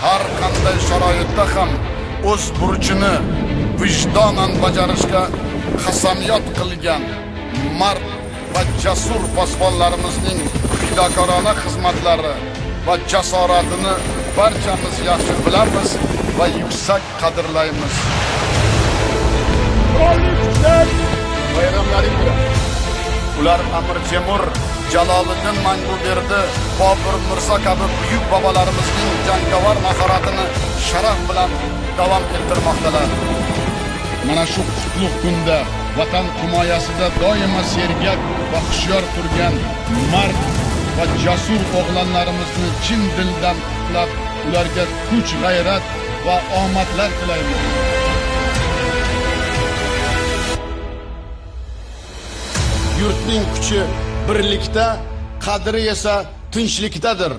Har qanday sharoitda ham o'z burchini vijdonan bajarishga qasamyod qilgan mard va jasur posbonlarimizning fidokorona xizmatlari va jasoratini barchamiz yaxshi bilamiz va yuksak qadrlaymiz. Qurolli Kuchlar Bayramlaring bilan. Ular Amir Temur, Jaloliddin Manguberdi, Bobur Mirzo kabi buyuk bobolarimizning jangovar mahoratini sharaf bilan davom ettirmoqdalar. Mana shu qutlug' kunda vatan himoyasida doimo sergak va hushyor turgan mard va jasur o'g'lonlarimizni chin dildan qutlab, ularga kuch, g'ayrat va omadlar tilaymiz. Yurtning kuchi birlikda, qadri esa tinchlikdadir.